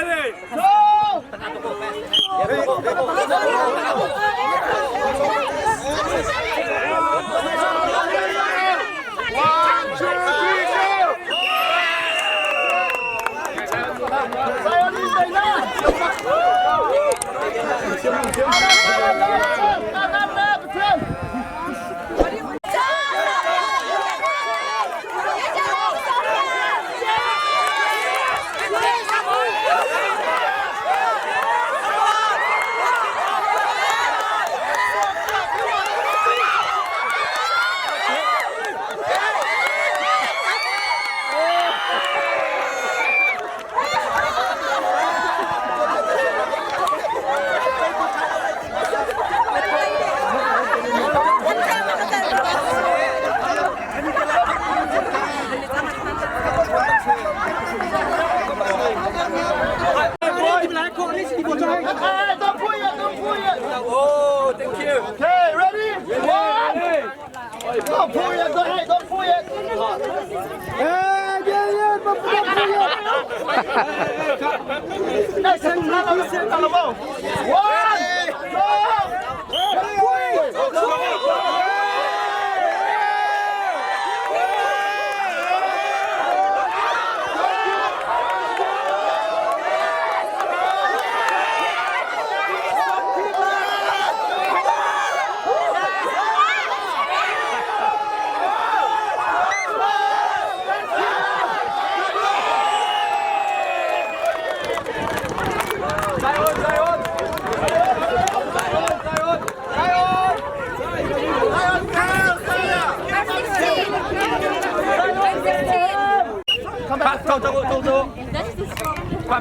Ready? Go! One, two, three, go! Don't pull yet, don't pull yet. Oh, thank you. Okay, ready? One. Don't pull yet, don't, hey, don't pull yet. One,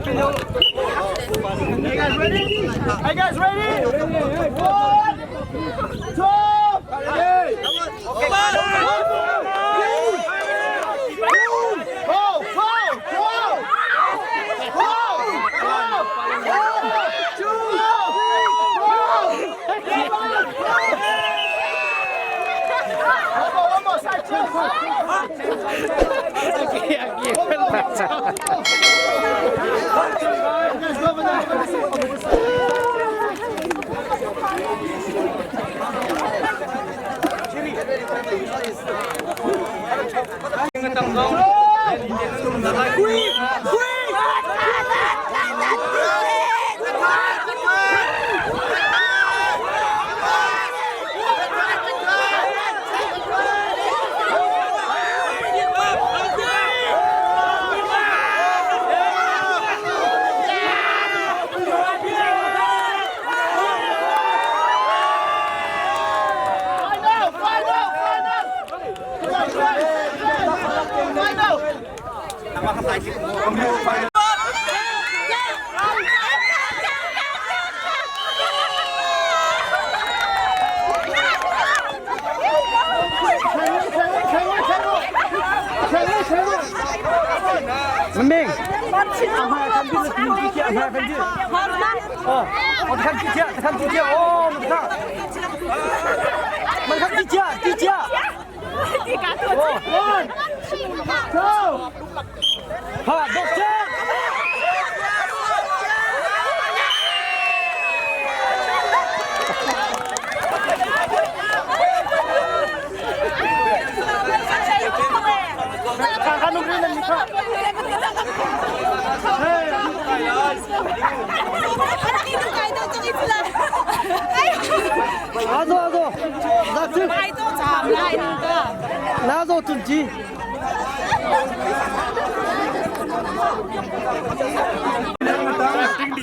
two, three. You guys ready? Are you guys ready? One, two, three. Go, go, go! Go, go! One, two, three, go! One more, one more, side You guys go over there, over there. Final, final, final! Final!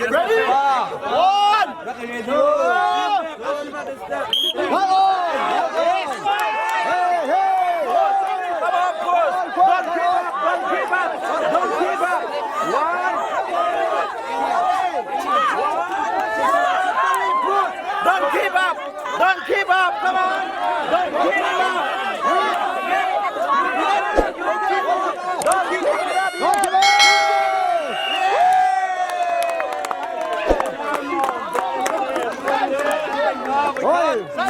Ready? One, two, one on! Hey, hey! Come on, boys. Don't give up. Don't give up. Don't give up. One. Don't give up. Don't give up. Come on. Don't give up. Don't give up. Don't give up!